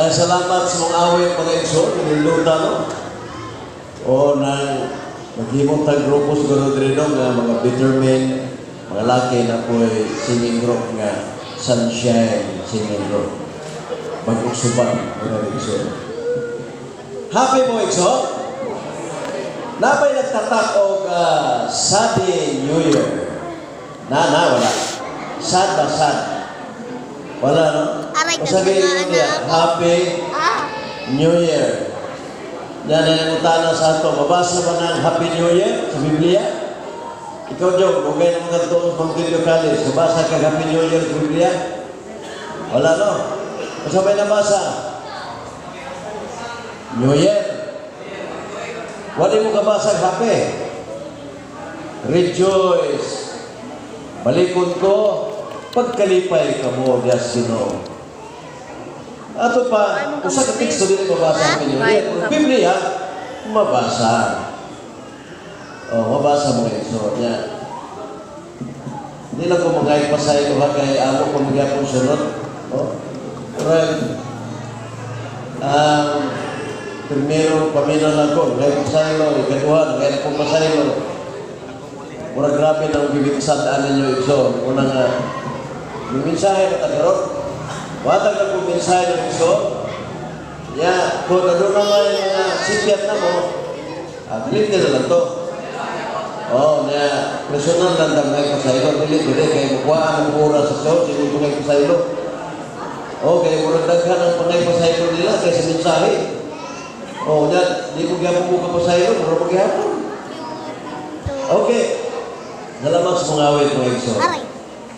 Ay, salamat sa mga awit, mga igsoon, niluluta, no? O nang maghimong tag grupo siguro diri, no, nga mga bittermen, mga laki na po singing group nga Sunshine Singing Group. Mag-usuban, mga igsoon. Happy mo, igsoon? Napay nagtatak og Sad New Year? Na, na, wala. Sad ba, sad? Wala, no? Aray, Basta nagmamaana niya, ako. Happy Ah, New Year. Yan ang nangutana sa ato. Mabasa ba ng Happy New Year sa Biblia? Ikaw, Jong, dugay na mga tuong Baguio College. Mabasa ka Happy New Year sa Biblia? Wala, no? Basta may nabasa? New Year. Wala mo kabasa happy. Rejoice. Balikon ko, pagkalipay ka mo, Diyos Ginoo. Ato pa, usa ka teksto dili mabasa ang Happy New Year. Pero Biblia, mabasa. Oh, mabasa mo kayo. So, niya. Hindi lang ko mga ipasay ko ha, kay amo ko magyapon sunod. Oh. Pero, primero, pamina lang ko, ngay pasaylo, ikaduha, ngay akong pasaylo. Mura grabe na ang gibigsadaan ninyo, igsoon. Una nga, may mensahe na tagaron. Watag na kong mensahe ng igsoon. Ya, kung ano naman yung mga sipyat na mo, dili na lang to. Oh, niya, personal lang dang ngay pasaylo. Dili, dili, kay mukuhaan ang oras sa church, hindi ko ngay pasaylo. Oh, kay murag daghan ang pangay pasaylo nila kaysa mensahe. Oh, niya, di ko gyapon mo ka pasaylo, murag magyapon. Okay. Salamat sa mga awit, mga igsoon. Aray.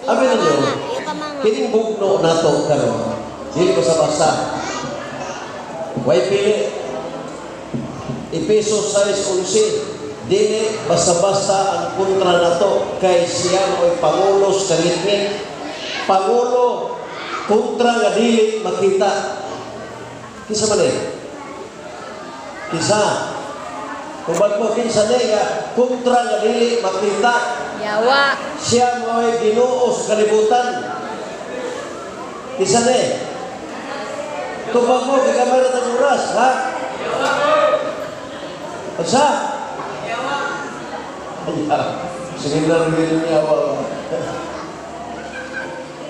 Abi ninyo, Yung kamanga. kining bugno nato karon, dili ko sa basta. Way pili. Epeso 6:11, dili basta-basta ang kontra nato kay siya mo'y pangulo sa kangitngit. Pangulo kontra nga dili makita. Kinsa man eh? Kinsa? Kung mo kinsa ni nga kontra nga dili makita? Yawa. Siya mo'y Ginoo sa kalibutan. Kinsa ni? Tubag mo, kay kamay ra tag oras, ha? Unsa? Yawa. Sige lang rin yawa.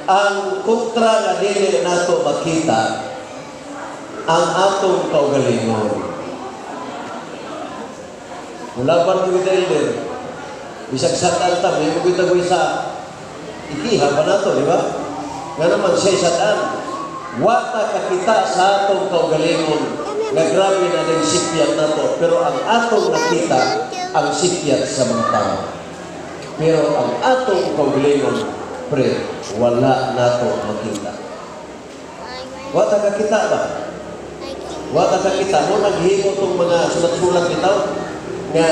Ang kontra nga dili nato makita ang atong kaugalingon. Mulaban mo kita, elder. Bisag sa ta, may mo kita sa ikiha pa nato, di ba? Nga naman siya sa Wata kakita sa atong kaugalingon nga grabe na din sipyat nato. Pero ang atong nakita, ang sipyat sa mga tao. Pero ang atong kaugalingon, pre, wala nato makita. Wata kakita ba? Wata kakita mo naghimo tong mga sulat-sulat bitaw nga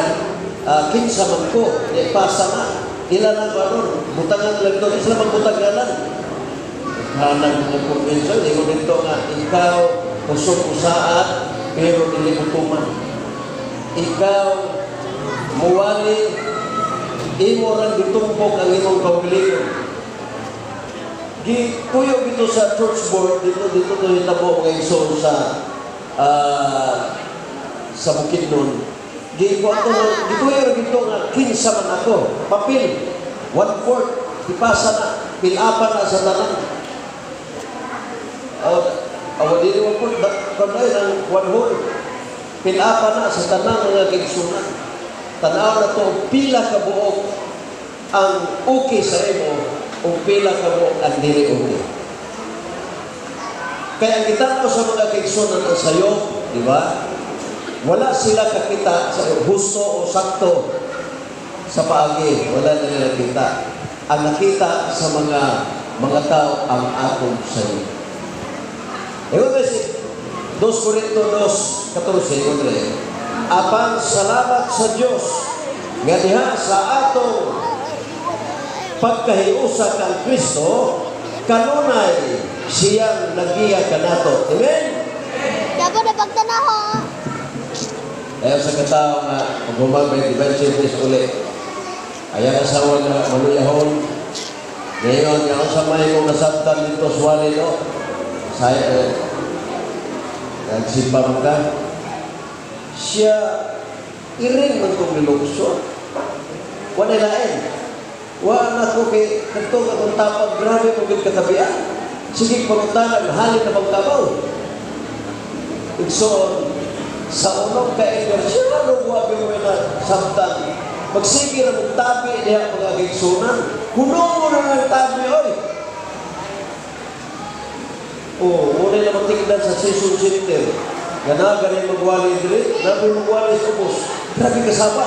kinsa man ko, di pasa na. Ila na ba nun? Butangan lang doon. Sila magbutang ngalan. Hanang mga convention, ingon dito nga ikaw kusog usaat pero dili mo tuman. Ikaw muwali, imo rang gitumpok ang imong kaugalingon. Gituyo dito sa church board dito dito to hitabo, mga igsoon, sa Bukidnon. Gi ko ato gituyo ra gito nga kinsa man ako. Papel 1/4 ipasa na, pilapan na sa tanan. Aw, aw dili 1/4 kanay ng one whole. Pilapan na sa tanan mga kaigsunan. Tanaw na to pila ka buok ang okay sa imo o pila ka buok ang dili okay. Kaya ang gitanaw sa mga kaigsunan ang sayo, di ba? Wala sila kakita sa husto o sakto sa paagi. Wala nila nakita. Ang nakita sa mga mga tao ang atong sayo. Ingon si 2 Corinto 2:14, ingon rin. Apan salamat sa Dios nga diha sa atong pagkahiusa kang Kristo, kanunay siyang nagiya kanato. Amen? Dapat na pagtanaho. Ayaw sa katao nga pag may divine service uli. Ayaw asawa nga maluyahon. Ngayon, nga sa may kong nasabtan dito sa wali, no? Sa, Nagsimba man ka. Siya, iring man kong nilukso. Wala lain. Wa na ko kay kadto akong tapag, grabe ko gid katabian. Sige, pangutanan, halin na magkabaw. Igsoon, sa unong ka-elder, siya ano wa mo na samtang. Magsige na magtabi diha, mga gigsunan. Kuno mo na ng tabi, oy. Oh, muna na matigdan sa season center. Gana ganin magwali diri, nabi magwali sa ubos. Grabe kasaba.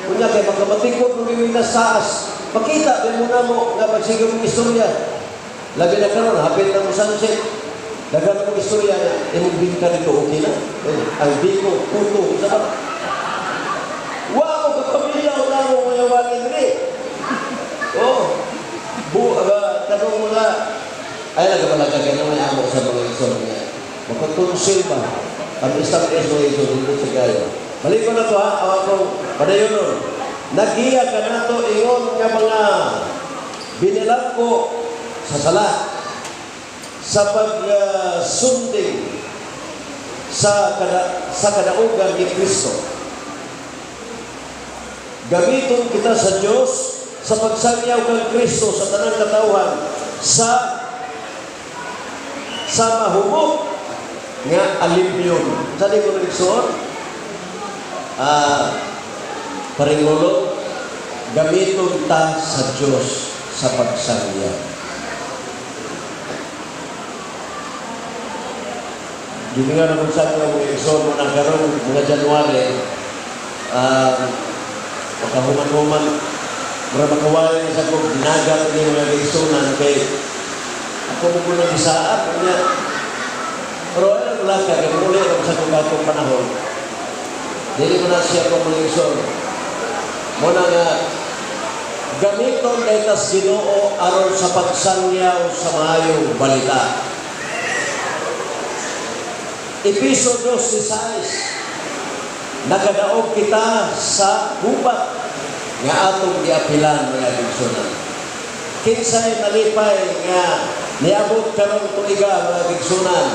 Kunya kay makamatikot mo na sa taas. Makita din mo na mo nga magsige mong istorya. Labi na karon, hapit na mo sunset. Daghan mong istorya na imong bingka dito okay na. Eh, ang biko, puto, sa ba? Wa mo kapamilya o na mo mga wali diri. Oh, bu aga kanong mga ay nagabalaga kay may amo sa mga igsoon nga. Makatunsil ba? Ang isang is mga igsoon dito sa kayo. Balik ko na to ha, ang akong padayon nun. Nagiya ka nato ingon nga mga binilangko sa sala sa pagsunding sa kadaugan ni Kristo. Gamiton kita sa Dios sa pagsangyaw kang Kristo sa tanang katawhan sa mahubog nga alimyon. Sa di ko nagsuot? Ah, paringulo, gamiton ta sa Dios sa pagsangyaw. Giningan na kung saan nga mga igsoon mo na karon mga January, makahuman-human, mura makawala sa kong dinagat ni mga igsunan kay ako mo kuno gisaat niya. Pero ay wala ka kay muli ang sa kong atong panahon. Dili ko na siya kong mga igsoon. Mo na nga gamiton kay tas Ginoo aron sa pagsangyaw sa maayong balita. Episo 2:16, nakadaog kita sa gubat nga atong giapilan, mga igsunan. Kinsay nalipay nga niabot karong tuiga, mga igsunan?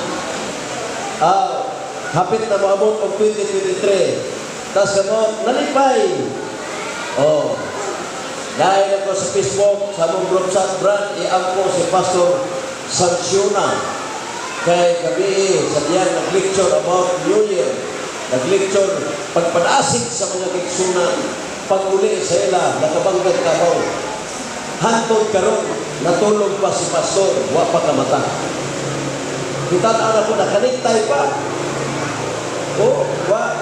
Ah, hapit na moabot og 2023. Tas kamo nalipay. Oh. Dahil ako sa Facebook, sa among group chat brand, iampo si Pastor Sanciona. Kay gabi sa diyan nag-lecture about New Year. Nag-lecture pagpadasig sa mga kigsunan, pag-uli sa ila, nakabanggad kabaw. Hantod karon natulog pa si Pastor, wa pa kamata. Kita na ko nakaniktay pa. Oh, wa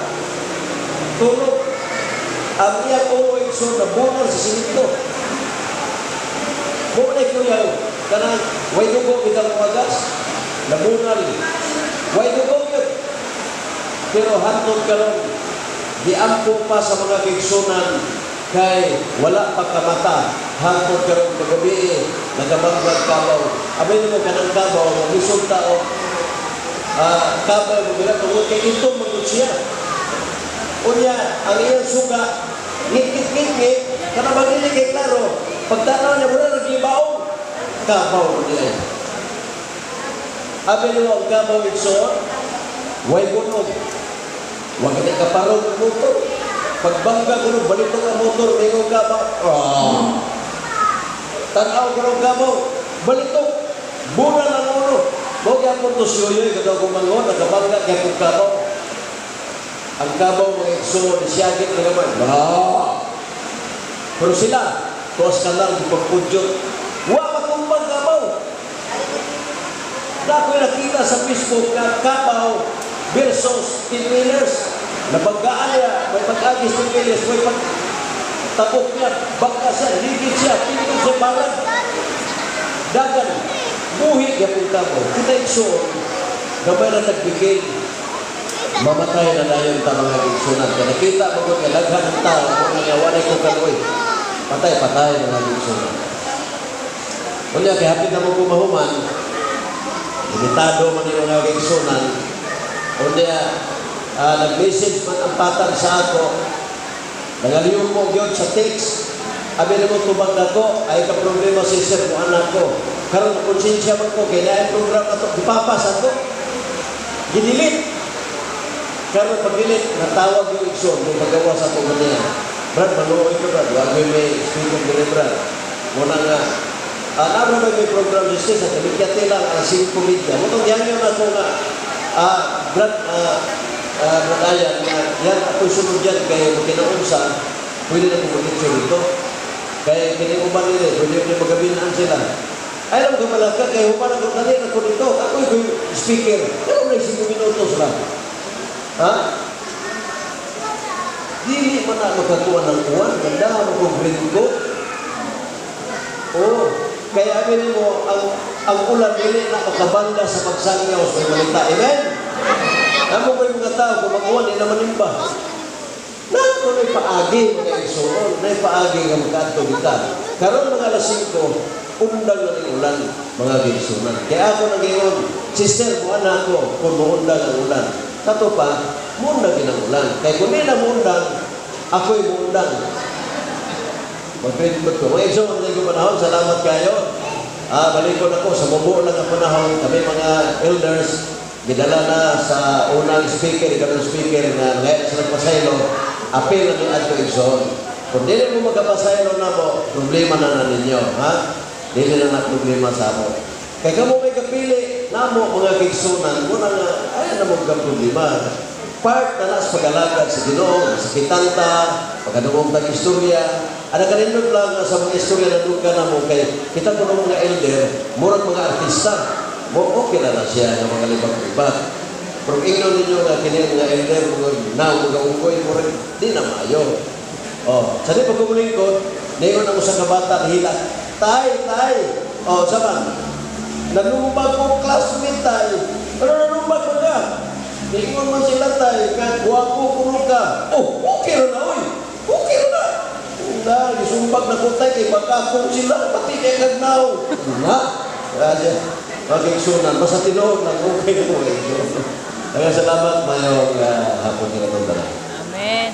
tulog. Ang iyang ulo, igsoon, nabunol sa simento. Mo na kuya, kanang way dugo bitang wagas, nabunal. Way dugo yun. Pero hantod karon giampo pa sa mga kigsunan kay wala pa kamata. Hantod karon kagabi nagabanggad kabaw. Abi mo kanang kabaw maglisod ta og kabaw mo bila tungod kay ito magud siya. Unya ang iyang suga ngit-ngit-ngit kana ba dili kay klaro. Pagtanaw niya wala nagibaong kabaw niya. Abi mo ang kabaw, igsoon, way gunog. Wa gani kaparong ang motor. Pagbangga kuno balitok ang motor, mingon kabaw. Ah. Tanaw kuno kabaw, balitok. Bunal ang ulo. Mo gyapon to si Yoyoy kadto ko mangon nagabangga gyapon kabaw. Ang kabaw, mga igsoon, siyagit na gamay. Ah. Pero sila, tuwas ka lang ipagpudyot. Wa matumbang kabaw. Na ako'y nakita sa Facebook na kabaw versus 10 wheelers. Nabanggaan niya, may pag-agis 10 wheelers, may pag tapok niya, bangka siya, ligid siya, tindog siya, barag. Dagan, buhi yapong kabaw. Kita, igsoon, gamay na tagbigay. Mamatay na dayon ta, mga igsunan. Kaya nakita mo kung daghan ng tao, kung nga walay ko kaluoy. Patay, patay, mga igsunan. Unya, kay hapit na mo kumahuman, limitado man yung mga igsunan. Unya, nag-message man ang patag sa ako, nangaliw ko gyud sa text. Abi namo tubag nako, ay ka problema si sir mo anak ko. Karon konsensya man ko kay naay program ato gipapas ako. Gi-delete. Karon pag-delete, natawag yung igsoon kung pagawa sa akong niya. "Brad, maluoy ka, Brad. Wa may speaker diri, Brad." Muna nga, naa ba may program sister sa Kamikyate lang, alas 5:30. Mao tong gihangyo na ako nga, Brad, Brad Ayan, nga, yan, ako sunod yan kay magkinaunsa, pwede na kong mag-lecture dito. Kay kini uban nila, pwede na magabinaan sila. Ay lang kamalaka, kay human ako, dali na ko dito. Ako yung speaker. Pero may 5 minutos lang. Ha? Dili man na makakuha ng uwan, ganda mo kong raincoat. Oo. Kaya amin mo, ang ulan dili na makabanda sa pagsangyaw sa balita. Amen? Amo ko yung mga tao, kung mag-uwan, di naman imba. Na, kung may paagi, mga igsoon, may paagi nga magkaadto kita. Karon mga alas 5, undang na ning ulan, mga igsuonan. Kaya ako nag-ingon, "Sister, muan na ako kung muundang ang ulan." Kato pa, muundang din ang ulan. Kaya kung di na muundang, ako'y muundang. Mag-raincoat ko. Mga igsoon, mga panahon, salamat kayo. Balikon ako sa mubo lang ang panahon, kami mga elders, gidala na sa unang speaker, ikalong speaker nga ngayon sa nagpasaylo, apil na ni adto, igsoon. Kung dili mo magkapasaylo na mo, problema na na ninyo, ha? Dili na na problema sa amo. Kay kamo may kapili, namo mga kaigsunan, muna nga, ay na mo problema. Part na na sa pag-alagad sa Ginoo, sa kitanta, pagkadungog tag istorya. Ana kanindot lang nga sa mga istorya na duga na mo kay kita ko mga elder, murag mga artista. Mo okay na na siya nga mga libag-libag. Pero ingnon ninyo nga kini mga elder, mga now, mga unggoy, murag di na maayo. Oh, sa di pagkumulingkod, ningon ang usa ka bata nihila, "Tay, tay." Oh, saban. "Nanumbag ko classmate, tay." "Ano nanumbag mo ka?" "Ningon man sila, tay, nga guwapo kuno ka." "Oh, okay ra na oy. Okay ra na. Na, gisumbag na ko, tay, kay baka kung sila, pati kay kagnaw." Na, kaya mga kaigsunan, basta tinuod lang, okay na mo. Kaya salamat, mayong hapon sa katong tanan. Amen.